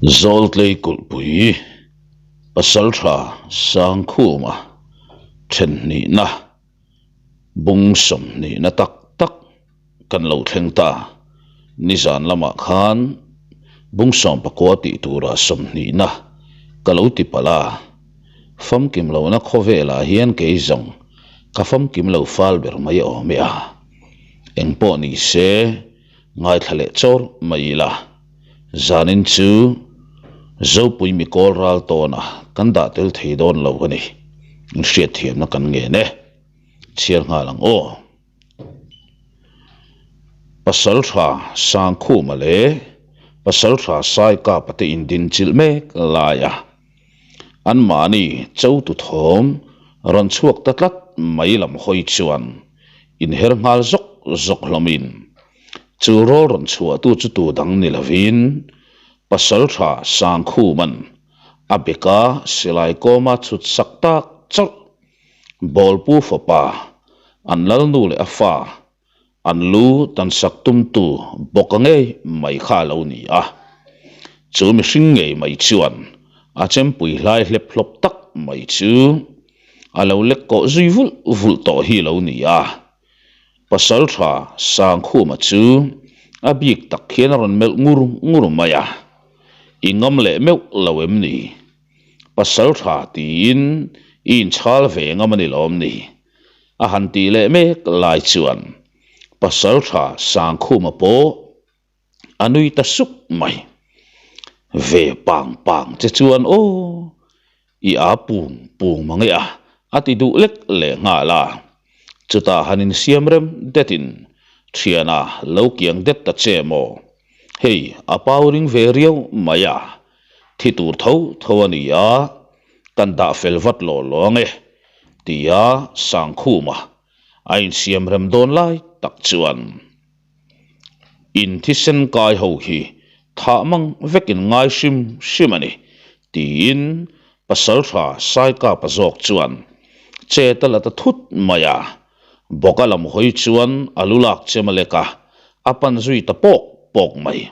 Zawltlei kulhpui Pasaltha Sangkhuma thenhnihna bung sawmhnihna tak tak kan lo thleng ta. Nizan lamah khan bung sawmpakua tih turah sawmhnihna ka lo ti palh a, famkim lohna khawvelah hian kei zawng ka famkim lo fal ber mai awm e a. Engpawh ni se ngaithla leh chawr mai ila, zanin chu Zopui mikawl ral tawna kan dah tel thei dawn lo a ni. Inhriatthiamna kan ngen e. Chhiar nghal ang aw. Pasaltha Sangkhuma leh Pasaltha Saikapa te indinchilh mek laia anmahni chotu thawm rawn chhuak ta tlat mai lam hawi chuan inher nghal zawk zawk hlawmin chu rawl rawn chhuahtu chu tu dang ni lovin Pasaltha Sangkhuma'n a beka silai kawma chhut sak tak chauh Bawlpu fapa, an lalnu leh a fa, an lu tan sak tumtu bawka ngei mai kha a lo ni a. Chu mihring ngei mai chuan a chempui hlai hlep hlawp tak mai chu a lo lek kawh zui vulh vulh tawh hi a lo ni a. Pasaltha Sangkhuma chu a bik tak hian a rawn melh ngur ngur mai a, I ngam leh meuh lo em ni? Pasaltha tiin i inchhal ve ngam a ni lawm ni? A han tih leh mek lai chuan Pasaltha Sangkhuma pawh a nui ta sup mai. Ve pang pang che chuan aw, i a pung pung mang e a, a ti duh lek leh nghal a. Chutah han insiam rem detin thiana lo kiang det ta che maw? Hei a pau ring ve riau mai a. Thi tur tho tho a ni a, kan dah fel vat lawh lawh ang e, tia Sangkhuma a insiam rem dawn lai tak chuan in thisen kai ho hi thah mang vekin ngai hrim hrim a ni, tiin Pasaltha Saikapa zawk chuan chet a la ta thut mai a, Bawka lam hawi chuan a lu lak chem a lek a, a pan zui ta pawk pawk mai.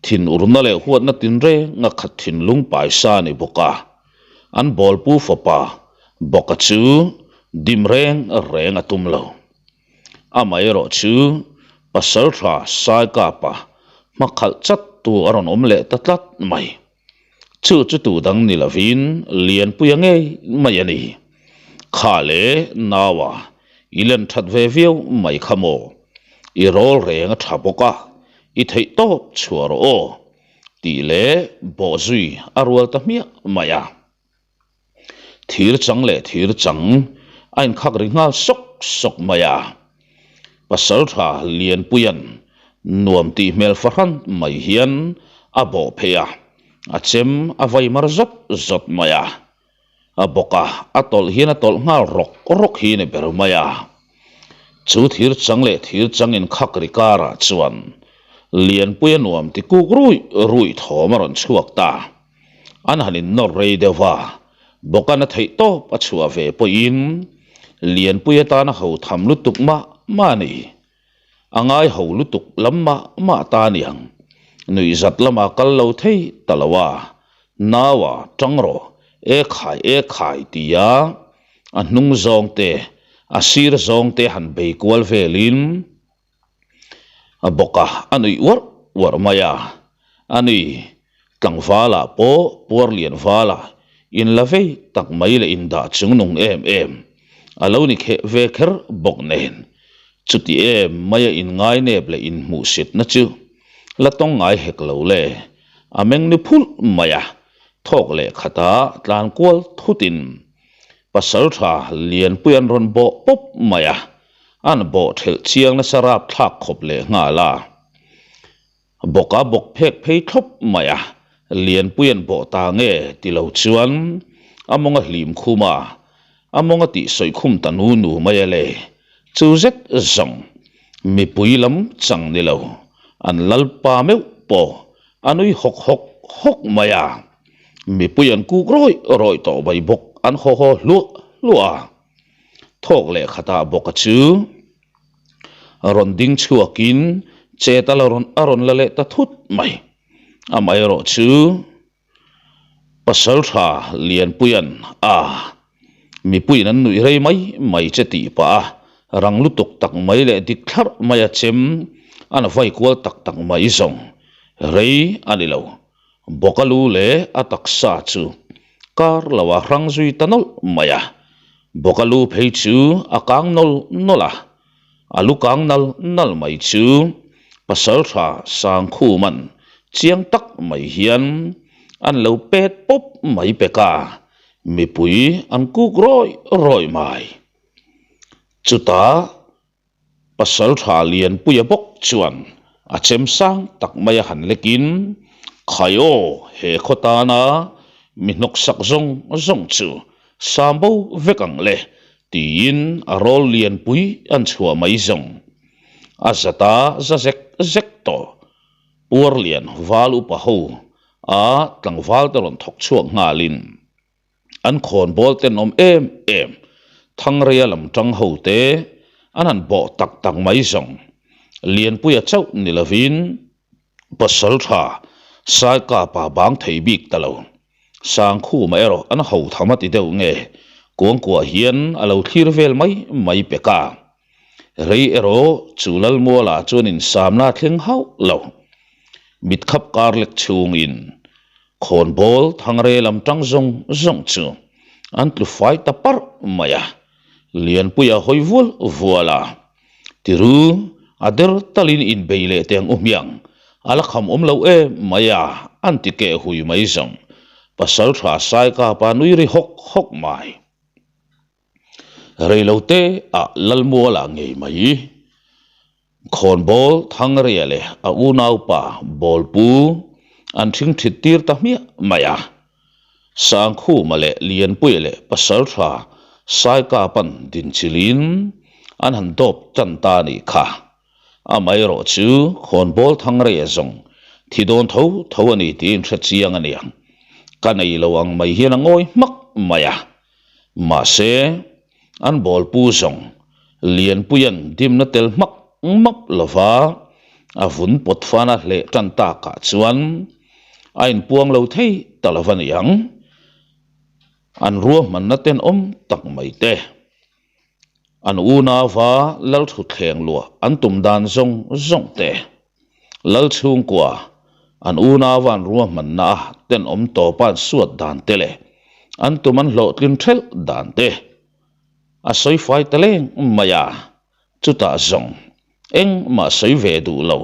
Thinurna leh huatna tinreng a khat thinlung paisa a ni bawk a, an bawlpu fapa bawka chu dim reng reng a tum lo. Amaherawh chu Pasaltha Saikapa hmakhalh chat tu a rawn awm leh ta tlat mai. Chu chu tu dang ni lovin Lianpuia ngei mai a ni. Kha leh naua i len that ve viau mai kha maw? I rawl reng a tha bawk a, i theih tawp chhuah rawh aw tih leh bawhzui a rual ta hmiah mai a. Thir chang leh thir chang a inkhak ri nghal sawk sawk mai a. Pasaltha Lianpuia'n nuam tih hmel fahran mai hian a bawh phei a, a chem a vai mar zawt zawt mai a. A bawk a, a tawlh hian a tawlh nghal rawk rawk hi a ni ber mai a. Chu thir chang leh thir chang inkhak ri karah chuan Lianpuia nuam ti kuk ruih ruih thawm a rawn chhuak ta. An han innawr rei deuh va, Bawkan a theih tawp a chhuah ve pawhin Lianpui atana ho tham lutuk mah mah a ni. A ngai ho lutuk lam mah mah ta a niang. Nuihzat lama kal lo thei ta lo a, Naua tang rawh, e khai e khai tia a hnung zawng te, a sir zawng te han bei kual velin, A bawk a, a nuih uarh uarh mai a. A ni, tlangvalah pawh puar lian vala inla vei tak mai leh indah chungnung em em a lo ni kheh ve kher bawk nen. Chuti em maia inngainep leh inhmuhsitna chu la tawng ngai hek lo le. A meng ni phulh mai a, thawk leh khatah tlan kual thutin Pasaltha Lianpui an rawn bawh pawp mai a. An bawh thelh chiang nasa rap thlak khawp leh nghal a. Bawka bawk phek phei thlawp mai a, Lianpui an bawh ta nge ti lo chuan a mawng a hlim khum a, a mawng a tih sawi khum ta nu nu mai a le. Chu zet zawng mipui lam chang ni lo, an lalpa meuh pawh a nui hawk hawk hawk mai a. Mipui an kuk rawih rawih tawh mai bawk an haw haw hluah hluah a. Thawk leh khatah bawka chu rawn ding chhuakin chet a la rawn a rawn la leh ta thut mai. Amaherawhchu, Pasalṭha Lianpuia'n a mipuiin an nuih rei mai mai che tih pah a, rang lutuk tak mai leh dik thlarh mai a chem an vai kual tak tak mai zawng rei a ni lo. Bawka lu leh a taksa chu kar lo a hrang zui ta nawlh mai a, bawka lu phei chu a kang nawlh nawlh a, A lu kang nal nal mai chu Pasalṭha Sangkhuma'n chiang tak mai hian an lo pet pawp mai pek a, mipui an kuk rawih rawih mai. Chutah Pasalṭha Lianpuia bawk chuan a chem sang tak mai a han lekin, Khai aw, he khaw tana mi hnawksak zawng zawng chu sam bo vek ang le Tiin a rawl lianpui an chhuah mai zawng. A zata za zek zek tawh. Puar lian val upa ho a tlangval te rawn thawk chhuak nghalin an khawnbawl tenawm em em Thangreia lam tang ho te an han bawh tak tak mai zawng. Lianpuia chauh ni lovin Pasaltha Saikapa bang thei bik ta lo. Sangkhuma erawh an ho tham a ti deuh nge kuangkuah hian a lo thlir vel mai mai pek a. Rei erawh chu Lalmuala chuan insamna a thleng hauh lo. Mitkhap kar lek chhungin khawnbawl Thangre lam tang zawng zawng chu an tlu fai ta parh mai a. Lianpuia hawi vual vual a. Tiru, a der talin inbei leh teh ang u hmiang, a la kham awm lo em mai a, an ti keh hui mai zawng. Pasal tha Saikapa nui ri hawk hawk mai. Reilote ah Lalmuala ngei mai. Khawnbawl Thangria leh a unaupa Bawlpu an thing thit tir ta hmiah mai a. Sangkhuma leh Lianpuia leh Pasaltha Saikapa'n dinchilhin an han dawp tan ta a nih kha. Amaherawh chu Khawnbawl Thangreia zawng thi dawn tho tho a ni tiin hre chiang a niang. Ka nei lo ang mai hian a ngawi hmak mai a. Mahse, an bawlpu zawng Lianpuia'n dimna tel hmak map lova a vun pawt fana hleh tan takah chuan a inpuang lo thei ta lo a ni ang. An ruahmanna tenawm tak mai te, an unauva Lalthutthleng luah an tum dan zawng zawng te, Lalchhungkua an unauva an ruahmanna a tenawm tawpa an suat dan te leh an tum an hlawhtlin thelh dan te a sawi fai ta leng mai a, chutah zawng engmah sawi ve duh lo,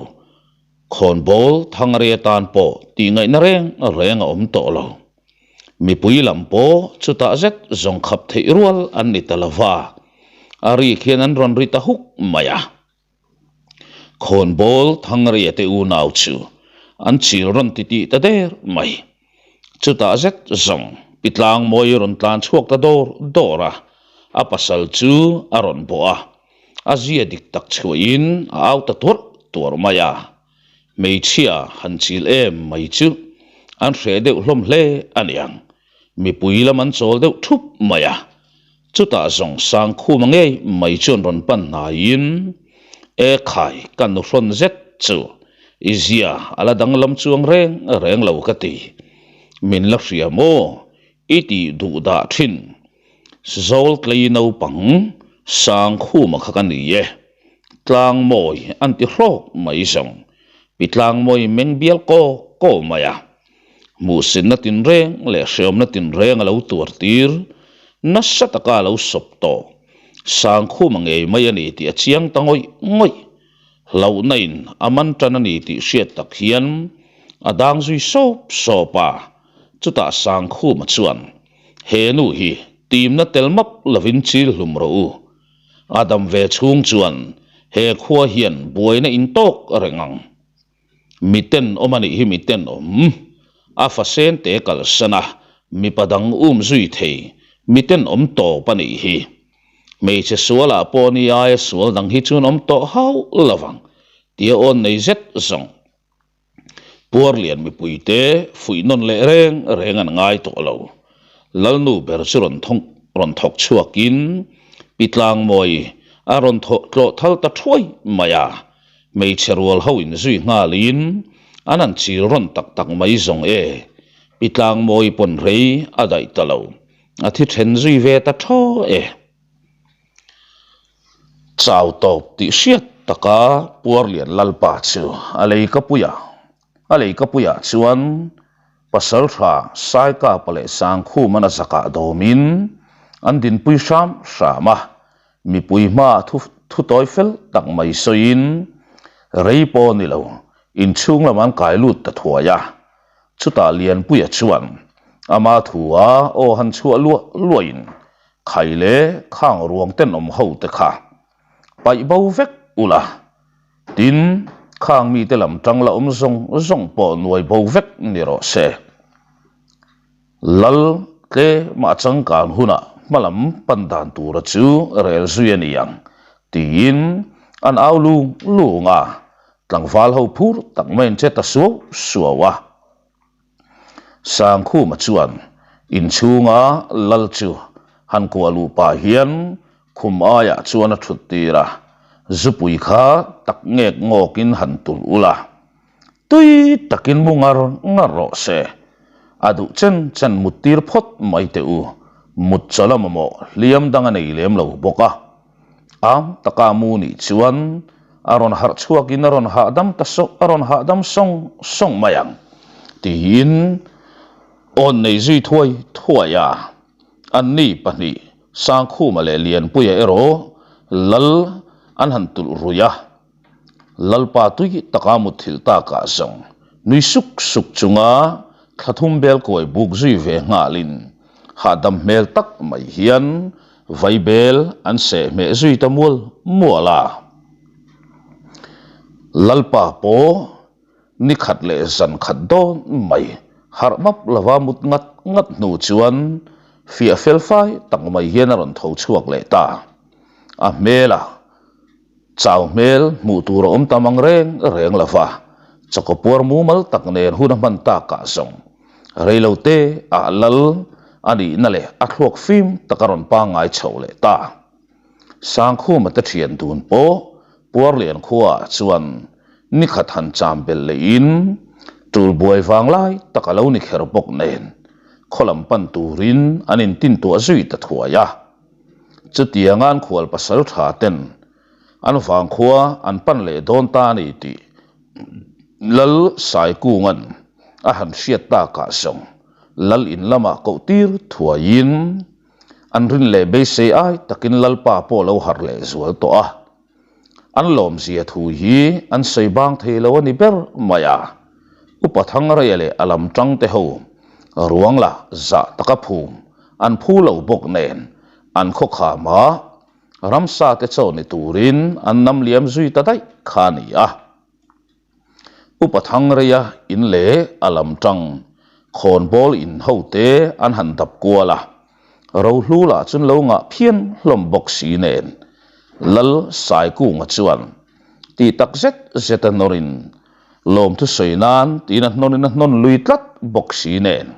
khawnbawl Thangre atan pawh tih ngaihna reng reng a awm tawh lo. Mipui lam pawh chutah zet zawng khap theih rual an ni ta lo va, a rik hian an rawn ri ta huk mai a. Khawnbawl Thangria te unau chu an chil rawn ti tih ta der mai. Chutah zet zawng Pi Tlangmawi rawn tlan chhuak ta dawr dawr a, a pasal chu a rawn bawh a, a zia dik tak chhuahin a au ta tuarh tuarh mai a. Hmeichhia han chil em mai chu an hreh deuh hlawm hle a niang. Mipui lam an chawl deuh thup mai a, chutah zawng Sangkhuma ngei mai chuan rawn pan hnaiin, E khai, ka nu hrawn zet chu i zia a la danglam chuang reng reng lo ka ti. Min la hria maw? I tih duh dah thin. Zawltlei naupang Sangkhuma kha ka ni e. Tlangmawi an ti hrawk mai zawng. Pi Tlangmawi meng bial kaw kaw mai a. Hmuhsitna tinreng leh hreawmna tinreng a lo tuar tir, nasa taka a lo sawp tawh. Sangkhuma ngei mai a ni tih a chiang ta ngawih ngawih. Hlauhna in a man tan a ni tih hriat tak hian a dang zui sawp sawp a, chutah Sangkhuma chuan, He nu hi timna tel map lovin chil hlum rawh u. A dam ve chhung chuan he khua hian buaina in tawk reng ang. Mi tenawm a nih hi mi tenawm. A fa sen te kalsan a, mipa dang um zui thei mi tenawm tawp a nih hi. Hmeichhe sualah pawh ni aia sual dang hi chuan awm tawh hauh lo vang tia awn nei zet zawng. Puarlian mipuite fuih nawn leh reng reng an ngai tawh lo. Lalnu ber chu rawn thawng rawn thawk chhuakin Pi Tlangmawi a rawn thawh tlawh thal ta thuai mai a. Hmeichhe rual ho in zui nghalin. An han chil rawn tak tak mai zawng e, Pi Tlangmawi pawn rei a daih ta lo, a thi then zui ve ta thaw e. Chau tawp tih hriat taka Puarlian Lalpa chu a lei ka pui a, a lei ka puiah chuan Pasaltha Saikapa leh Sangkhuman a zakah dawmin an dinpui hram hram a, mipui hmaah thu thu tawi fel tak mai sawiin rei pawh ni lo inchhung lam an kai lut ta thuai a. Chutah Lianpuia chuan ama thu a aw han chhuah luah luahin khai leh khang ruang tenawm ho te kha paih bo vek ula. Tin, khang mite lam tang la awm zawng zawng pawh nuai bo vek ni rawh se. Lal tlema changkan hunah hmalam pan dan tura chu rel zui a ni ang, tiin an au lung lung a, tlangval ho phur tak mai an che ta suau suau a. Sangkhuma chuan inchhunga lal chu han kuah luh pah hian khum aiah chuan a thut tir a, zupui kha tak ngek ngawkin han tulh ula, tui takin mu ngar ngar rawh se, a duh chen chen mut tir phawt mai teh u, mut chawlh a mamawh hliam dang a nei lem lo bawk a. Am taka mu nih chuan a rawn harh chhuakin a rawn hahdam ta sawk a rawn hahdam sawng sawng mai ang tiin awn nei zui thuai thuai a. Anni pahnih Sangkhuma leh Lianpuia erawh lal an han tulh ruih a. Lalpa tui taka mutthilh takah zawng nui suk suk chunga thla thum bel kuai buk zui ve nghalin hahdam hmel tak mai hian vaibel an seh hmeh zui ta mual mual a. Lalpa pawh ni khat leh zan khat dawn mai harh map lova mut ngat ngat hnu chuan fiah fel fai tak mai hian a rawn tho chhuak leh ta. A hmelah. Chau hmel hmuh tur a awm tam ang reng reng lo va, chawkaw puar mumal tak nen hun a hman takah zawng reilo te ah lal a nihna leh a thluak fim tak a rawn pangngai chho leh ta. Sangkhuma te thian dun pawh Puarlian khuaah chuan nikhat han cham belh lehin tul buai vang lai tak a lo ni kher bawk nen khaw lam pan turin an intintuah zui ta thuai a. Chutianga an khual pasal tha ten an vangkhua an pan leh dawn ta a ni tih Lal Saikunga'n a han hriat takah zawng Lal in lamah koh tir thuaiin an rin leh beisei ai takin Lalpa pawh lo harh leh zual tawh a. An lawmzia thu hi an sawi bang thei lo a ni ber mai a, Upa Thangreia leh a lam tang te ho ruang lah zah taka phum an phu lo bawk nen an khawkham a, ramsa te chaw ni turin an nam liam zui ta daih kha a ni a. Upa Thangreia in leh a lam tang khawnbawl in ho te an han dap kual a, Rohlu lah chun lo ngah phian hlawm bawk si nen Lal Saikunga chuan ti tak zet zet a nawrin lawmthu sawi nan tiin a hnawnin a hnawn lui tlat bawk si nen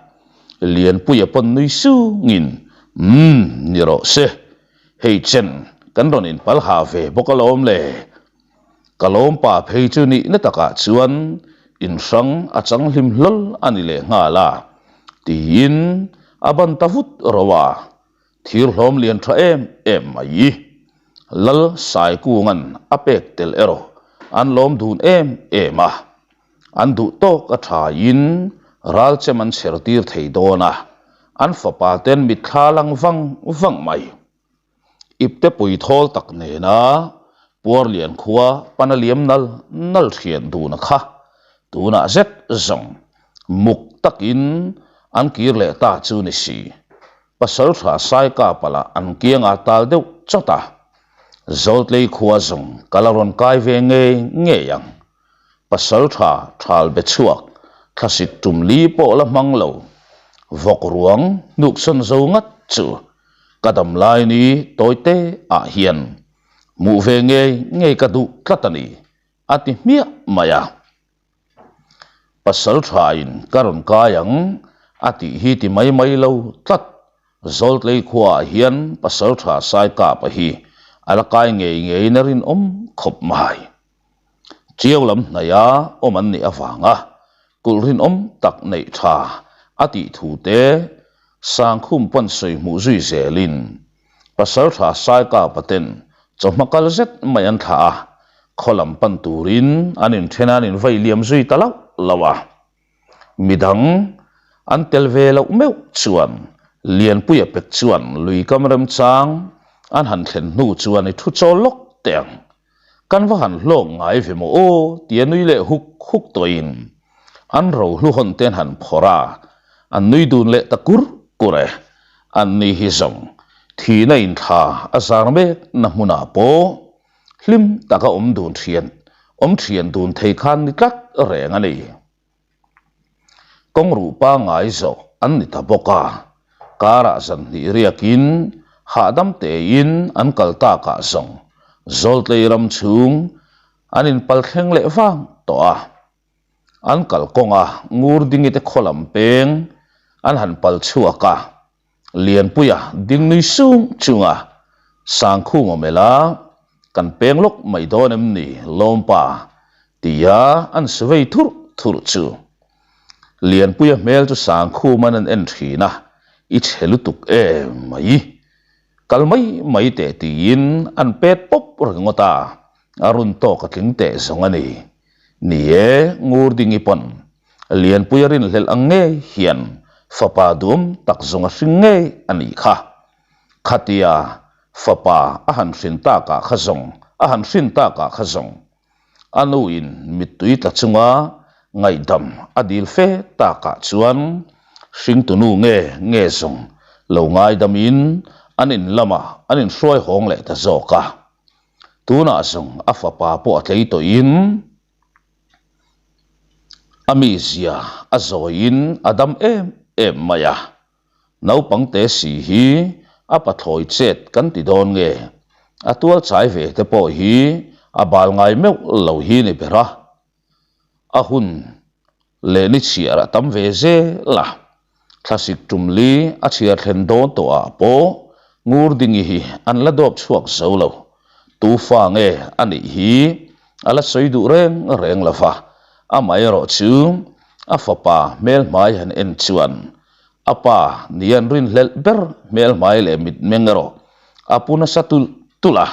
Lianpuia pawn nui sungin Umm ni rawh se, hei chen kan rawn inpal ha ve bawk alawm le. Ka lawmpa phei chu nihna takah chuan inhrang a chang hlim hlawl a ni leh nghal a, tiin a ban ta vut ro a, thir hlawm lian tha em em mai. Lal Saikunga'n a pek tel erawh an lawm dun em em a, an duh tawk a thain ral chem an chher tir thei dawn a, an fapa ten mitthla lang vang vang mai. Ipte pui thawl tak nena Puarlian khua pana liam nal nal thian duna kha tunah zet zawng muk takin an kir leh ta chu ni si. Pasaltha Saikapa lah an kianga tal deuh chawt a, Zawltlei khua zawng ka la rawn kai ve ngei ngei ang. Pasaltha thal be chhuak thlasik tum li pawh la hmang lo, vawk ruang hnuksawn zo ngat chu ka dam lai ni tawi te ah hian hmuh ve ngei ngei ka duh tlat a ni, a ti hmiah mai a. Pasaltha in ka rawn kai ang a tih hi ti mai mai lo tlat, Zawltlei khua ah hian Pasaltha Saikapa hi a la kai ngei ngeiin a rinawm khawp mai. Chiau lam hnaia awm an nih avanga. Kulh rinawm tak neih tha a tih thu te Sangkhum pawn sawi hmuh zui zelin Pasaltha Saikapa ten chawhma kal zet mai an thlah a, khaw lam pan turin an inthen a an invei liam zui ta lauh lauh a. Midang an tel ve loh meuh chuan Lianpuia pek chuan lui kam remchang an han thlen hnu chuan i thu chawl lawk teh ang. Kan va han hlawk ngai ve maw aw tia nui leh huk huk tawhin an rohlu hawn te an han phawrh a, an nui dun leh ta kur kur e. An ni hi zawng thihna inthla a zar mek na hmunah pawh hlim taka awm dun thian awm thian dun thei khan ni tlat reng a ni. Kawng ruh pangngai zawh an ni ta bawk a, karah zan hnih riakin hahdam tein an kal takah zawng Zawltlei ram chhung an inpal thleng leh vang tawh a. An kal kawnga ngur dingite khaw lam peng an han pal chhuak a. Lianpuia ding nui sung chunga Sangkhum awm ela kan peng lawk mai dawn em ni Lawmpa tia an su vei thurh thurh chu. Lianpuia hmel chu Sangkhuman an en thin a, I chhe lutuk em mai. Kal mai mai teh tiin an pet pawp ringawt a, a run tawk a tling teh zawng a ni. Ni e, Ngurdingi pawn Lianpuia rinhlelh ang ngei hian fapa duam tak zawng a hring ngei a nih kha. Khatia fapa a han hrin takah kha zawng a han hrin takah kha zawng a nuin mittui tla chunga ngaihdam a dil fe takah chuan hringtunu nge nge zawng lo ngaidamin an in lamah an inhruai hawng leh ta zawk a. Tunah zawng a fapa pawh a tlei tawhin A mizia a zawiin a dam em em mai a, naupang te si hi a pathlawi chet kan ti dawn nge, a tual chai ve te pawh hi a bal ngai meuh lo hi ni ber a, a hun leh ni chhiar a tam ve zel a. Thlasik tumli a chhiar thlen dawn tawh ah pawh Ngurdingi hi an la dawp chhuak zo lo. Tu fa nge a nih hi a la sawi duh reng reng lo va, amaherawh chu a fapa hmelhmai han en chuan a pa ni an rinhlelh ber hmelhmai leh mitmeng erawh a pu nasa tulh tulh a,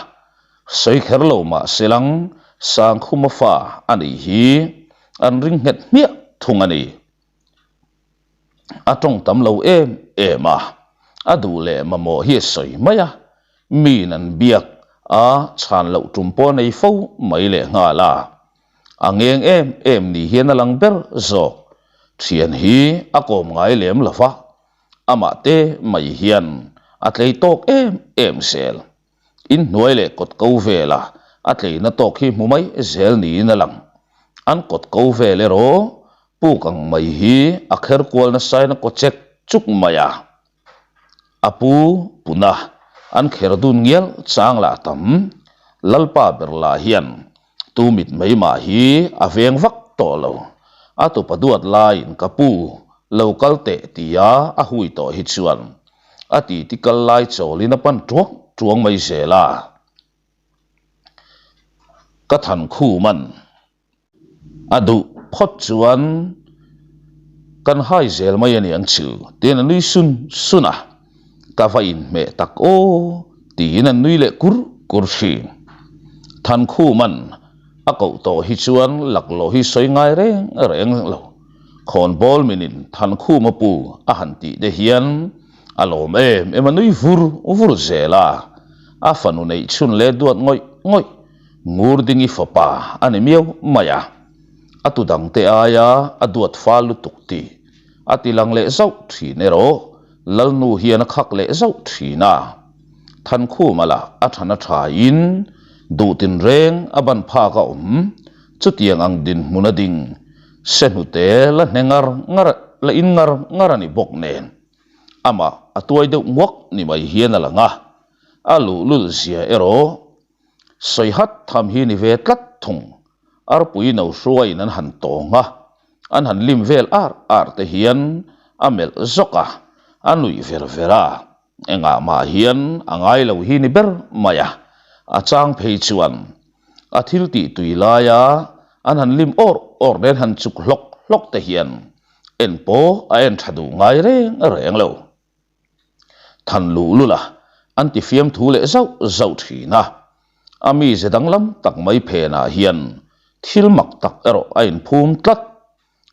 sawi kher lo mah se lang Sangkhuma fa a nih hi an ring nghet hmiah thung a ni. A tawng tam lo em em a, a duh leh mamawh hi a sawi mai a, miin an biak a chhan loh tum pawh a nei fo mai leh nghal a. A ngeng em em ni hian a lang ber zawk. Thian hi a kawm ngai lem lo va, amah te mai hian a tlei tawk em em zel. Inhnuai leh kawt ko vela a tleina tawk hi hmu mai zel niin a lang. An kawt ko vel erawh puk ang mai hi a kher kual nasain a kaw chek chuk mai a. A pu puna an kher dun ngial chang lah tam. Lalpa ber lah hian tu mit mai mah hi a veng vak tawh lo. A tupa duat laiin ka pu lo kal teh tia a hui tawh hi chuan A titi kal lai chawlin a pan tuang tuang mai zel a. Ka than khum an a duh phawt chuan kan hai zel mai a ni ang chu tiin a nui sun sun a. Ka va inhmeh tak aw tiin an nui leh kur kur thin. Thankhum an a koh tawh hi chuan laklawh hi sawi ngai reng reng lo. Khawnbawl minin Thankhuma pu a han tih te hian a lawm em em a nui vur vur zel a, a fanu neih chhun leh duat ngawih ngawih Ngurdingi fapa a ni miau mai a, a tu dangte aia a duat fal lutuk tih a ti lang leh zauh thin erawh Lalnu hian a khak leh zauh thin a, Thankhuma lah a than a thain duh tinreng a ban phak a awm, chutiang ang dinhmun a ding. Se hnute la hne ngar ngar la in ngar ngar a ni bawk nen amah a tuai deuh nguak ni mai hian a lang a, a luhlul zia erawh sawi hat tham hi ni ve tlat thung. Arpui no hruaiin an han tawng a, an han lim vel ar ar te hian a melh zawk a, a nuih ver ver a. Engah mah hian a ngai lo hi ni ber mai a, a chang phei chuan a thil tih tui laia an han lim awr awr nen han chuk hlawk hlawk. hlawk te hian en pawh a en tha duh ngai reng reng lo. Than luh lul a, an ti fiamthu leh zauh zauh thin a. A mize danglam tak mai phenah hian thil mak tak erawh a inphum tlat.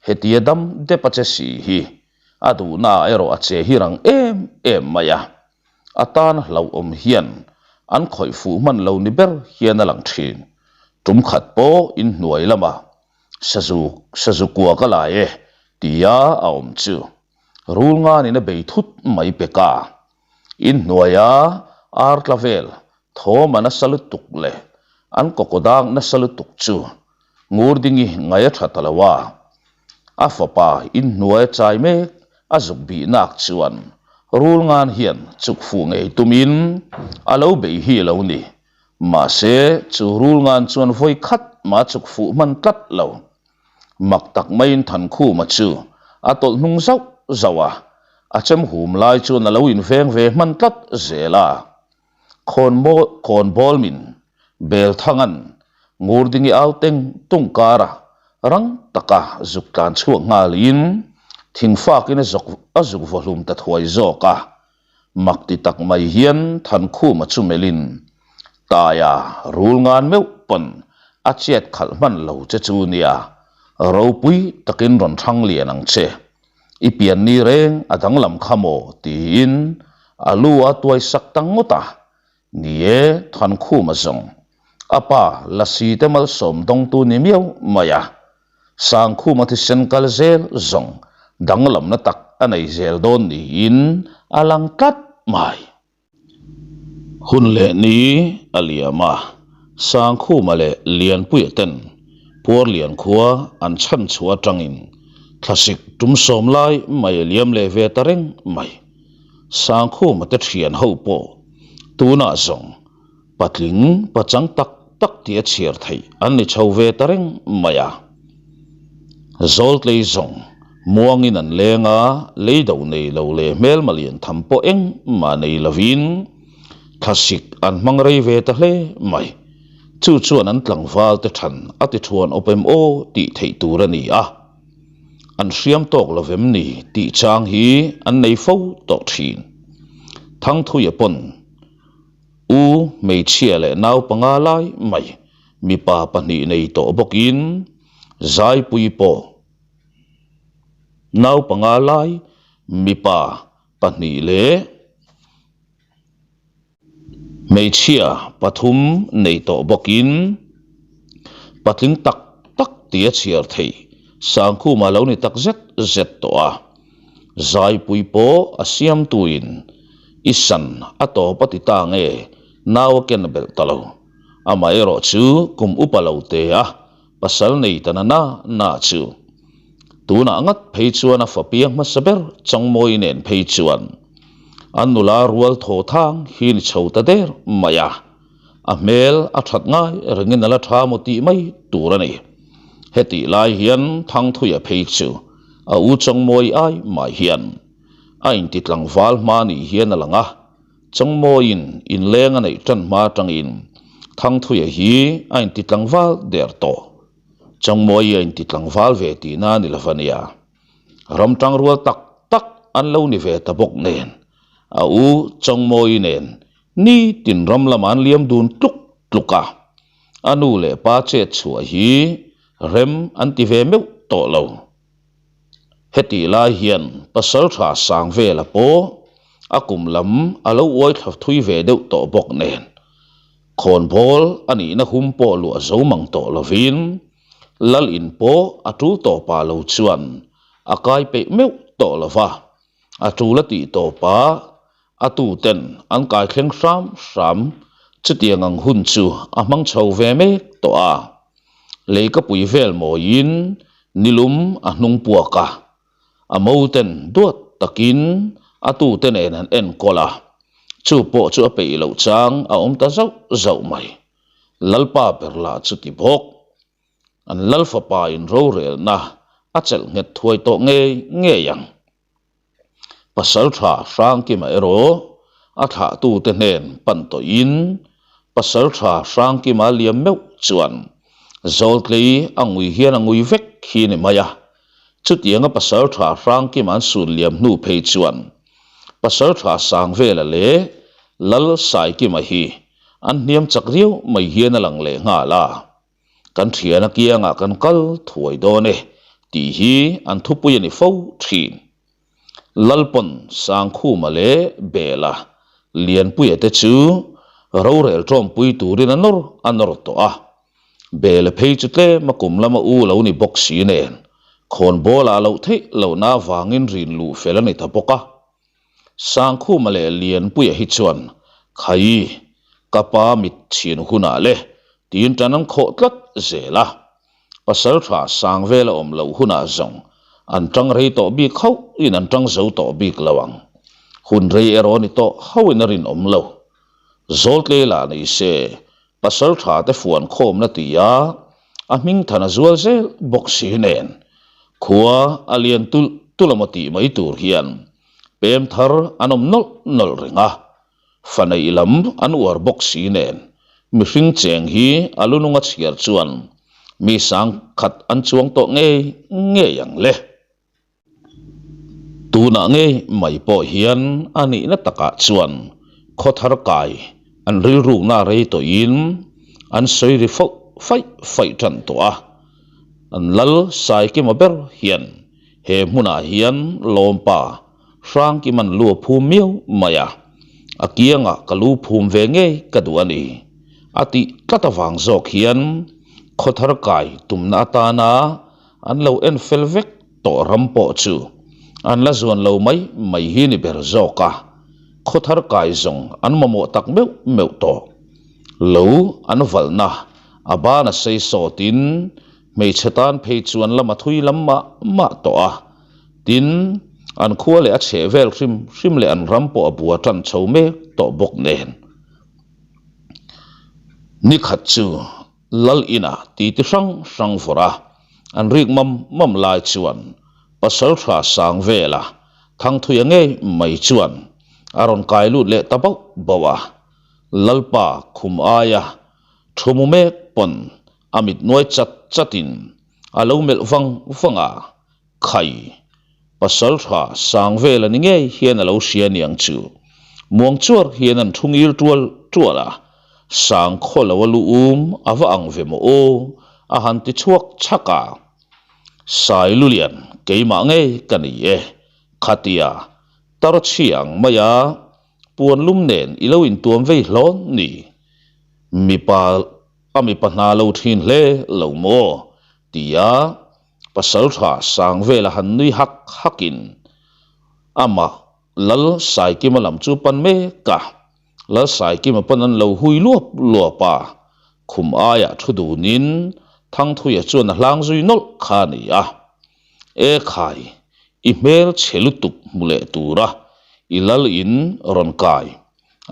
Hetia dam dep a che si hi a duhna erawh a che hi rang em em mai a. A tan hlauhawm hian an khawih fuh hman lo ni ber hian a lang thin. Tum khat pawh inhnuai lamah Sazu, sazu kua ka lai e tia a awm chu rul nganin a bei thut mai pek a. Inhnuaia ar tla vel thawm a nasa lutuk leh an kawkawdang nasa lutuk chu Ngurdingi ngaih a tha ta lo a. A fapa inhnuai a chai mek a zuk bih nak chuan rul ngan hian chuk fuh ngei tumin a lo bei hi lo ni. Mahse chu rul ngan chuan vawi khat mah chuk fuh hman tlat lo. Mak tak maiin Thankhuma chu a tawlh hnung zauh zauh a, a chem hum lai chuan a lo inveng ve hman tlat zel a. Khawnbawl min Belthanga'n Ngurdingi au teng tung karah rang taka zuk tlan chhuak nghalin thingfakin a zuk vaw hlum ta thuai zawk a. Mak ti tak mai hian Thankhuma chu melhin, Taia rul ngan meuh pawn a chet khalh hman lo che chu nia, ropui takin rawn thang lian ang che. I pian ni reng a danglam kha maw? tiin a lu a tuai sak ta ngawt a. Ni e, Thankhuma zawng a pa Lasi te malsawm dawngtu ni miau mai a. Sangkhuma thisen kal zel zawng danglamna tak a nei zel dawn niin a lang tlat mai. Hun leh ni a liam a, Sangkhuma leh Lianpuia ten Puarlian khua an chhan chhuah atangin thlasik tum sawm lai mai a liam leh ve ta reng mai. Sangkhuma te thian ho pawh tunah zawng Patling pachang tak tak tih a chhiar theih an ni chho ve ta reng mai a. Zawltlei zawng muangin an leng a, lei do nei lo leh hmelma lian tham pawh engmah nei lovin thlasik an hmang rei ve ta hle mai. Chu chuan an tlangval te than a ti thuan awp em aw tih theih tur a ni a. An hriam tawk lo vem ni tih chang hi an nei fo tawh thin. Thangthuia pawn. U hmeichhia leh nau panga lai mai mipa pahnih nei tawh bawkin Zaipui pawh nau panga lai mipa pahnih leh hmeichhia pathum nei tawh bawkin patling tak tak tia chhiar theih Sangkhuma lo ni tak zet zet tawh a. Zaipui pawh a siamtuin i san a tawp a ti ta nge nau a ken belh ta lo. Amaherawh chu kum upa lo te a pasal nei ta na na na chu. Tunah ngat phei chuan a fa piang hmasa ber Changmawi nen phei chuan an nula rual thaw thang hi ni chho ta der mai a. A hmel a that ngai rengin a la tha maw tih mai tur a ni. Hetih lai hian Thangthuia phei chu a u Chawngmawi ai mah hian a inti tlangval hma nih hian a lang a, Chawngmawiin inleng a neih tan hma atangin Thangthuia hi a inti tlangval der tawh. Chawngmawi a inti tlangval ve tihna a ni lo va nia. Ram tangrual tak tak an lo ni ve ta bawk nen a u Chawngmawi nen Nitin ram lamah an liam dun tluk tluk a, a nu leh pa chet chhuah hi rem an ti ve meuh tawh lo. Hetih lai hian Pasaltha Sangvela pawh a kum lam a lo uai thla thui ve deuh tawh bawk nen, khawnbawl a nihna hum pawh luah zo mang tawh lovin Lal in pawh a tul tawpah lo chuan a kai peih meuh tawh lo va, a tul a tih tawpah A tuten an kai thleng hram hram, chutiang ang hun chu a hmang chho ve mek tawh a. Leikapui vel mawiin nilum a hnung puak a, a moten duat takin a tute nen an enkawl a, chu pawh chu a peih loh chang a awm ta zauh zauh mai. Lalpa ber lah chu ti bawk. An Lalfapa in rorelna a chelh nghet thuai tawh ngei ngei ang. Pasaltha Hrangkima erawh a thlahtute hnen pan tawhin Pasaltha Hrangkima liam meuh chuan Zawltlei a ngui hian a ngui vek hi ni mai a. Chutianga Pasalṭha Hrangkima an sun liam hnu phei chuan Pasalṭha Sangvela leh Lal Saikima hi an hniam chak riau mai hian a lang leh nghal a. Kan thiana kiangah kan kal thuai dawn e tih hi an thupui a ni fo thin. Lalpawn Sangkhuma leh Bela Lianpuia te chu rorel tawmpui turin a nawr a nawr tawh a. Bela phei chu tlem a kum lama u lo ni bawk si nen khawnbawl ah loh theih lohna avangin rin luh fel a ni ta bawk a. Sangkhuma leh Lianpuia hi chuan Khai, ka pa mit chhin hunah le tiin tan an khawh tlat zel a. Pasaltha sang vela awm loh hunah zawng an tang rei tawh bik hauh in an tang zo tawh bik lo ang. Hun rei erawh ni tawh hauhin a rinawm lo. Zawltlei lah ni se Pasaltha te fuan khawmna ti a, a hming than a zual zel bawk si nen khua a lian tulh tulh emaw tih mai tur hian pem thar an awm nawlh nawlh reng a, fa neih lam an uar bawk si nen mihring cheng hi a lu nunga chhiar chuan mi sang khat an chuang tawh ngei ngei ang le. Tunah ngei mai pawh hian a nihna takah chuan khawthar kai an rilrukna rei tawhin an sawi ri fauh faih faih tan tawh a. An lal Saikima ber hian he hmunah hian lawmpa Hrangkima'n lu a phum miau mai a, a kiangah ka lu phum ve ngei ka duh a ni a tih tlat avang zawk hian khawthar kai tumna atana An lo en fel vek tawh ram pawh chu an la zuan lo mai mai hi ni ber zawk a, khawthar kai zawng an mamawh tak meuh meuh tawh. Lo an valhna a ban a sei sawtin hmeichhe tan phei chuan lam a thui lam mah mah tawh a, tin an khua leh a chheh vel hrim hrim leh an ram pawh a bua tan chho mek tawh bawk nen. Nikhat chu. Lal inah titi hrang hrang vawrh a, an rik mam mam lai chuan Pasaltha Sangvela Thangthuia ngei mai chuan a rawn kai lut leh ta bauh bauh a. Lalpa khum aia thu mu mek pawn a mit nuai chat chatin a lo melh vang vang a, Khai, Pasaltha Sangvela ni ngei hian a lo hria niang chu. Muang chuar hian an thu ngil tual tual a, Sang khaw lo a lu um a va ang ve maw aw, a han ti chhuak chhak a. Sai Lulian, keimah ngei ka ni e, khatia tar chhi ang mai a, puan lum nen i lo intuam vei hlawn ni. Mipa a mipa hna lo thin hle lo maw? tia Pasaltha Sangvela han nui hak hakin amah Lal Saikima lam chu pan mek a, Lal Saikima pawn an lo hui luap luap a, khum aiah thu dunin Thangthuia chuan a hlang zui nawlh kha a ni a. E khai, i hmel chhe lutuk hmu leh tura i lal in rawn kai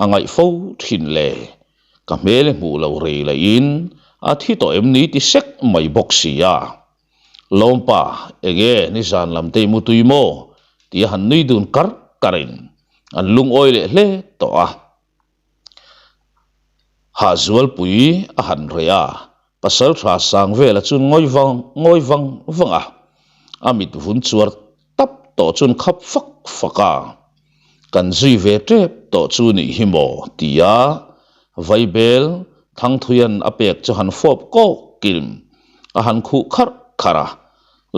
a ngaih fo thin le, Ka hmel i hmuh loh rei lahin a thi tawh em ni ti sek mai bawk si a. Lawmpa, enge nizan lam te i mu tui maw? tih a han nui dun kar karin an lungawi leh hle tawh a. Hahzualpui a han reh a, Pasaltha Sangvela chuan ngawi vang ngawi vang vang a, a mit vun chuar tap tawh chuan khap fak fak a, kan zui ve tep tawh chu nih hi maw tia Vaibel Thangthuian a pek chu han fawp kawk kim a han khuh kharh kharh a,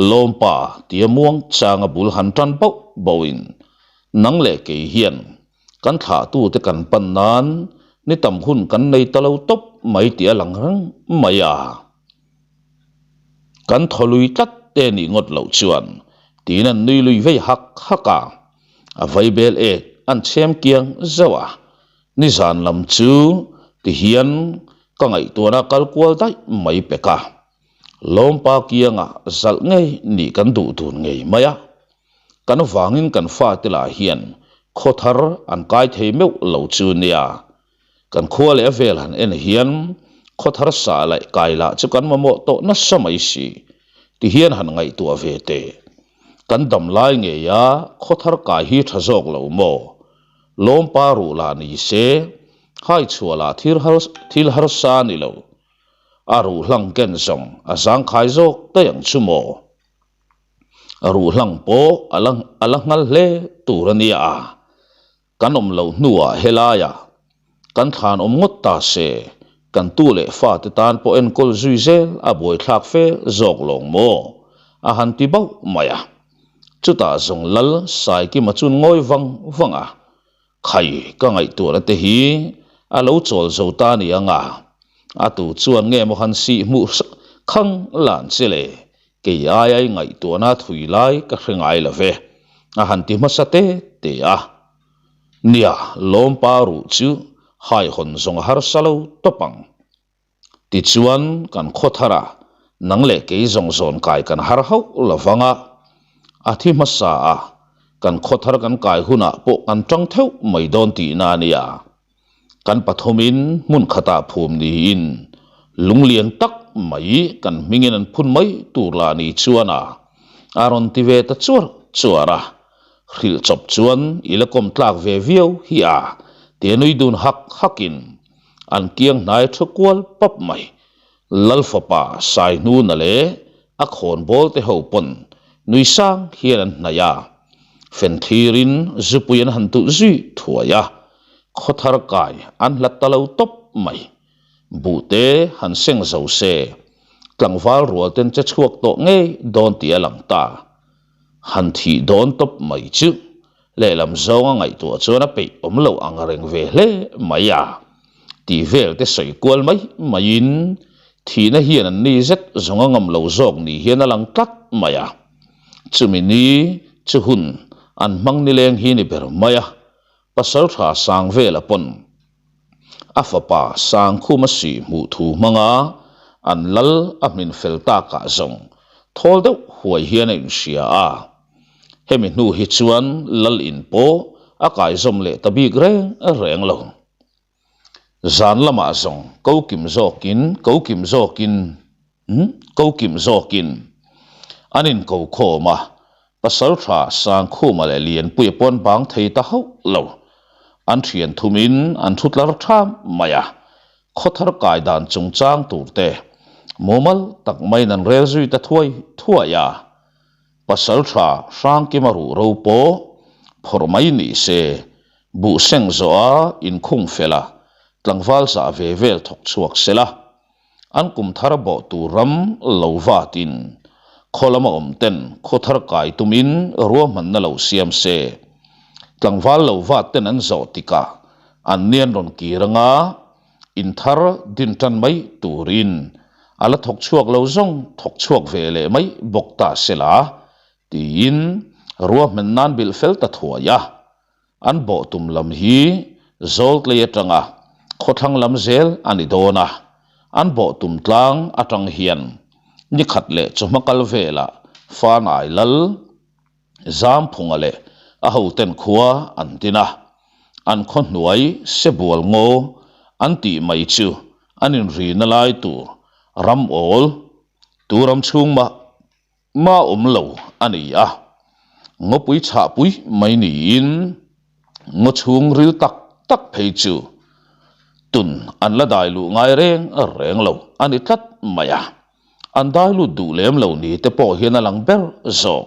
Lawmpa tia muang changa bul han tan bauh bauhin nang leh kei hian Kan thlahtute kan pan nan ni tam hun kan nei ta lo tawp mai tih a lang reng mai a. Kan thaw lui tlat te nih ngawt loh chuan tiin an nui lui vei hak hak a. A vaibel ek an chhem kiang zauh a. Nizan lam chu tihian ka ngaihtuahna kal kual daih mai pek a. Lawmpa kiangah zalh ngei nih kan duh dun ngei mai a. Kan vangin kan fate lah hian khaw thar an kai thei meuh lo chu nia. Kan khua leh a vel han en hian khaw thar sa laih kai lah chu kan mamawh tawh nasa mai si ti hian han ngaihtuah ve teh. Kan dam lai ngeia khaw thar kai hi tha zawk lo maw? Lawmpa ruh lah ni se, hai chhuah lah thil harsa ni lo. A ruh hlang ken zawng a zangkhai zawk daih ang chu maw? Ruhlang pawh a la a la nghal hle tur a nia. Kan awm loh hnuah helaiah kan thlan awm ngawt ta se, kan tu leh fate tan pawh enkawl zui zel a buaithlak fe zawk lawng maw? a han ti bauh mai a. Chutah zawng lal Saikima chuan ngawi vang vang a, Khai ka ngaihtuahna te hi a lo chawl zo ta ni ang a, a tu chuan nge maw han sih hmuh khang lan che le, kei aia i ngaihtuahna thui lai ka hre ngai lo ve, a han ti hmasa te te a. Nia, lawmpa ruh chu haihawn zawng a harsa lo tawp ang. Tichuan, kan khaw thar a, nang leh kei zawng zawn kai kan har hauh lo vang a, a thi hmasa a, kan khaw thar kan kai hunah pawh kan tang theuh mai dawn tihna a nia. Kan pathumin hmun khatah phum niin lunglian tak mai kan hmingin an phun mai tur lah ni chuan a, a rawn ti ve ta chuar chuar a, hrilh chawp chuan i la kawm tlak ve viau hi a, tia nui dun hak hakin An kiang hnai thu kual pap mai. Lal fapa Saihnuna leh a khawnbawl te ho pawn nui sang hian an hnaih a. Fen thlirin zupui an han tulh zui thuai a. Khawthar kai an hlat ta lo tawp mai. Buhte han seng zo se, tlangval rual ten che chhuak tawh ngei dawn tih a lang ta. Han thih dawn tawp mai chu Lehlam zawnga ngaihtuah chuan a peih awm lo ang reng ve hle mai a, tih vel te sawi kual mai maiin thihna hian an ni zet zawng a ngam lo zawk ni hian a lang tlat mai a. Chumi ni chu hun an hmang nileng hi ni ber mai a, Pasaltha Sangvela pawn A fapa Sangkhuma sih hmuh thu hmanga an lal a hmin fel takah zawng thawl deuh huai hian a inhria a. Hemi hnu hi chuan lal in pawh a kaizawm leh ta bik reng reng lo. Zan lamah zawng ko kim zawkin ko kim zawkin ko kim zawkin an inko khawm a, Pasaltha Sangkhuma leh Lianpuia pawh an bang thei ta hauh lo. An thian thumin an thu tlar tham mai a, khawthar kai dan chungchang tur te mumal tak maiin an rel zui ta thuai thuai a. Pasaltha Hrangkima ruh ro pawh phawrh mai ni se, buh seng zawh a inkhung fel a, tlangval zah ve vel thawk chhuak sela. An kum thar bawh tur ram lo vatin khaw lama awm ten khaw thar kai tumin ruahmanna lo siam se. Tlangval lo vat ten an zawh tikah an nian rawn kir anga in thar din tan mai turin a la thawk chhuak lo zawng thawk chhuak ve leh mai bawk ta sela tiin ruahman nan bilh fel ta thuai a. An bawh tum lam hi Zawltlei atanga khawthlang lam zel a ni dawn a, an bawh tum tlang atang hian ni khat leh chawhma kal velah Fanai Lal Zamphunga leh a hoten khua an tin a, an khaw hnuai Sebual ngaw an tih mai chu an inrina lai tur ram awl tu ram chhung mah Mah awm lo a ni a, ngawpui chhahpui mai niin ngaw chhung ril tak tak phei chu tun an la dai luh ngai reng reng lo a ni tlat mai a, an dai lut duh lem lo ni te pawh hian a lang ber zawk,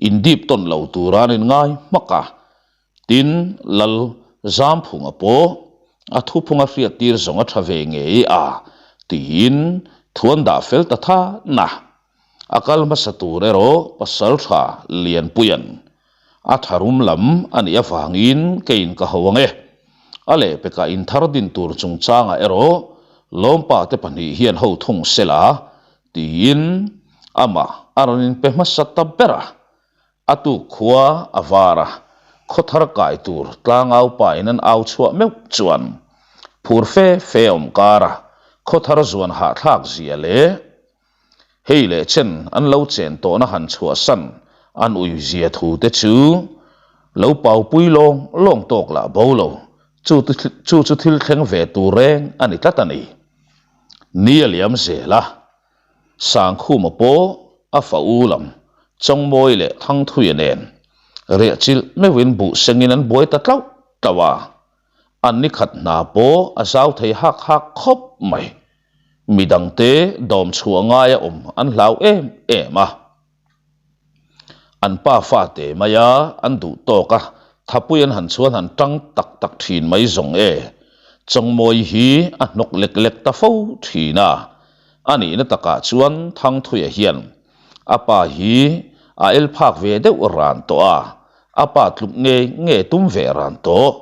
indip tawn lo tura an inngai hmak a, Tin, Lal Zamphunga pawh a thuphunga hriattir zawng a tha ve ngei a, tiin thu an dah fel ta than a. A kal hmasa tur erawh Pasaltha Lianpuia'n a tharum lam a nih avangin keiin ka ho ang e. A lehpekah inthar din tur chungchangah erawh Lawmpa te pahnih hian ho thung sela, tiin amah a rawn inpe hmasa ta ber a. A tuk khua a var a, khaw thar kai tur tlangau pa in an au chhuah meuh chuan phur fe fe awm kar a, khaw thar zuan hahthlak zia leh hei leh chen an lo chen tawhna han chhuahsan an ui zia thu te chu lo paupui lawng lawng tawk lah bo lo, chu chu thil thleng ve tur reng a ni tlat a ni. Ni a liam zel a. Sangkhuma pawh a fa u lam Chawngmawi leh Thangthuia nen riah chilh meuhin buh sengin an buai ta tlauh tlauh a, an ni khat hna pawh a zau thei hak hak khawp mai. Midangte dawm chhuah ngaia awm an hlau em em a. An pa fate maia an duh tawk a, thapui an han chuan han tang tak tak thin mai zawng e. Chawngmawi hi a hnawk lek lek ta fo thin a. A nihna takah chuan Thangthuia hian a pa hi a el phak ve deuh ran tawh a, a pa tluk nge nge tum ve ran tawh.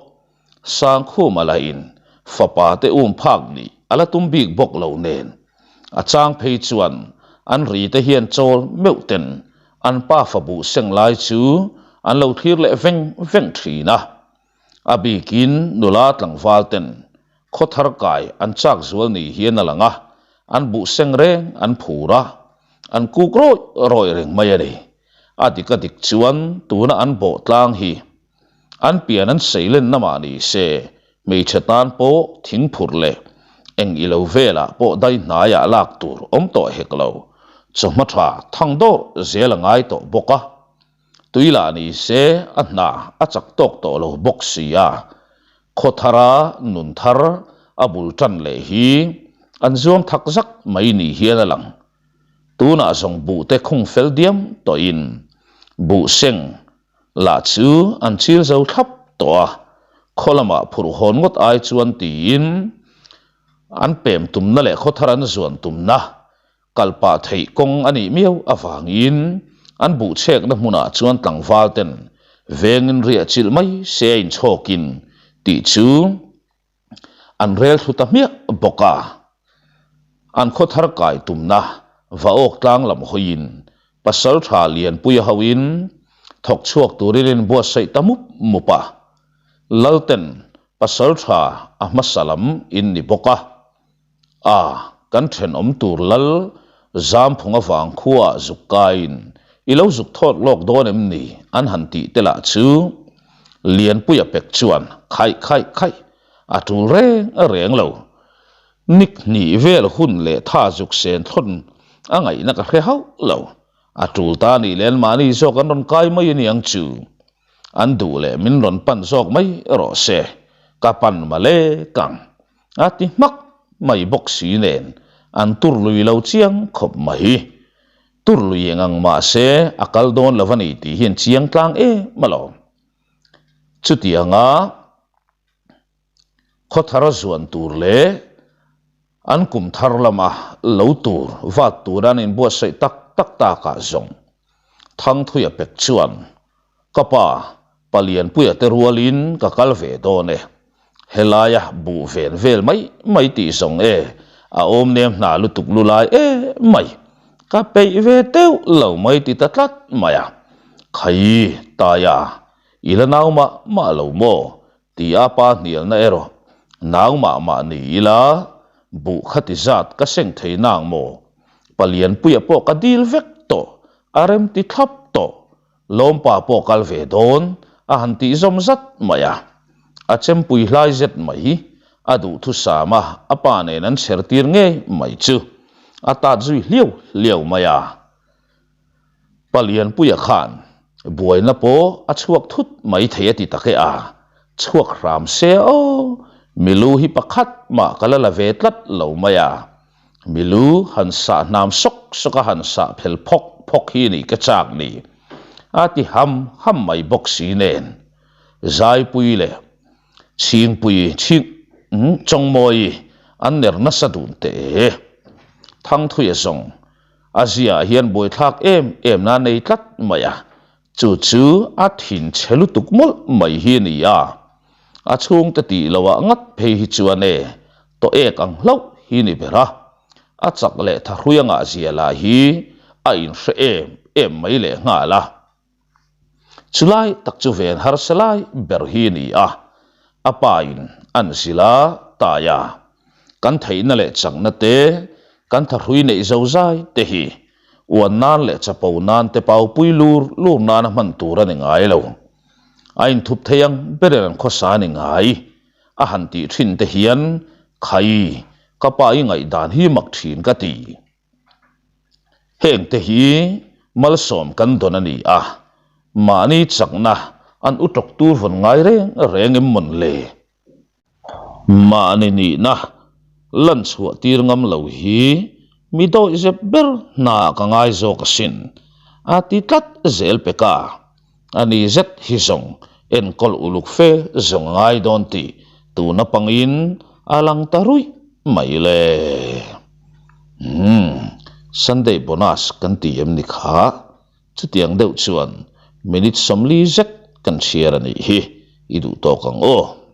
Sangkhuma lahin fapa te um phak nih a la tum bik bawk lo nen, a chang phei chuan an ri te hian chawl meuh ten an pa fa buh seng lai chu an lo thlir leh veng veng thin a. A bikin nula tlangval ten khaw thar kai an chak zual ni hian a lang a, an buh seng reng an phur a, an kuk rawih rawih reng mai a ni. A dik a dik chuan tuna an bawh tlang hi An pian an seilenna mah ni se, hmeichhe tan pawh thing phurh leh eng i lo velah pawh dai hnaiah lak tur awm tawh hek lo. Chawhma tha thang dawr zel a ngai tawh bawk a. Tui lah ni se a hna a chak tawk tawh lo bawk si a. Khaw thara nun thar a bul tan leh hi an zuam thak zak mai ni hian a lang. Tunah zawng buh te khung fel diam tawhin buh seng lah chu an chil zo thlap tawh a, khaw lamah phurh hawn ngawt ai chuan tiin an pem tumna leh khaw thar an zuan tumna kal pah theih kawng a nih miau avangin an buh chhekna hmunah chuan tlangval ten vengin riah chilh mai se a inchhawkin tih chu An rel thlu ta hmiah bawk a, an khaw thar kai tumna va awk tlang lam hawiin pasal tha Lianpuia hoin thawk chhuak turin in buatsaih ta mup mup a. Lalten pasal tha a hmasa lam in ni bawk a, a kan thenawm tur lal Zamphung avang khuaah zuk kaiin i lo zuk thawt lawk dawn em ni an han tih te lah chu Lianpuia pek chuan khaih khaih khaih a tul reng reng lo. Nik hnih vel hun leh tha zuk sen thlawn a ngaihna ka hre hauh lo. A tul ta nih leh anmahni zawk an rawn kai mai a niang chu. An duh leh min rawn pan zawk mai rawh se, ka pan male kang. A ti hmak mai bawk si nen an tur lui lo chiang khawp mai. Tur lui eng ang mah se a kal dawn lo a ni tih hian chiang tlang em alawm. Chutianga khaw thar zuan tur leh an kum thar lama lo tur vat tura an inbuatsaih tak tak takah zawng Thangthuia pek chuan Ka pa, Palianpuia te rualin ka kal ve dawn e. Helaia buh ven vel mai mai tih zawng e, a awm nem hna lutuk lu lai e mai. Ka peih ve teuh lo mai ti ta tlat mai a. Khai, Taia, i la nau mah mah lo maw? Ti a pa hnialna erawh nau mah mah ni ila, buh khati zat ka seng thei nang maw? Palianpuia pawh ka dil vek tawh, a remti thlap tawh. Lawmpa pawh kal ve dawn a han tih zawm zat mai a, a chempui hlai zet mai, a duhthusam a, a pa nen an chher tir ngei mai chu a tat zui hliau hliau mai a. Palianpuia khan buaina pawh a chhuak thut mai thei a ti tak e a, chhuak hram se aw, milu hi pakhat mah ka la la ve tlat lo mai a. Milu han sah hnam sawk sawk a han sah phel phawk phawk hi ni ka chak ni a ti ham ham mai bawk si nen Zaipui leh Chhingpui chhing Chawngmawi an ner nasa dun teh e. Thangthuia zawng a ziaah hian buaithlak em em na nei tlat mai a, Chu chu a thin chhe lutuk mawlh mai hi a ni a, a chhungte tih loh ah ngat phei hi chuan e tawh ek ang hlauh hi ni ber a, a chak leh thahrui a ngah zia lah hi a inhre em em mai leh nghal a. Chulai tak chu ven harsa lai ber hi a ni a, a pa in an zilh a, tai a, kan theihna leh chakna te, kan thahrui neih zozai te hi Uan nan leh chapo nan te paupui lur lur nana hman tur a ni ngai lo. A inthup thei ang berin an khawsa a ni ngai. A han tih thin te hian, Khai, ka pa i ngaihdan hi mak thin ka ti. Heng te hi malsawm kan dawn a ni a, mahni chakna an utawk tur vawn ngai reng reng em mawn le? Mahni nihna lan chhuah tir ngam lo hi mi dawihzep ber hna ka ngai zawk asin. A ti tlat zel pek a. A ni zet hi zawng enkawl uluk fe zawng a ngai dawn tih tuna pangin a lang ta ruih mai le. Umm, Sunday bonus kan ti em ni kha? Chutiang deuh chuan minute 40 zet kan chhiar a nih hi, i duh tawk ang aw.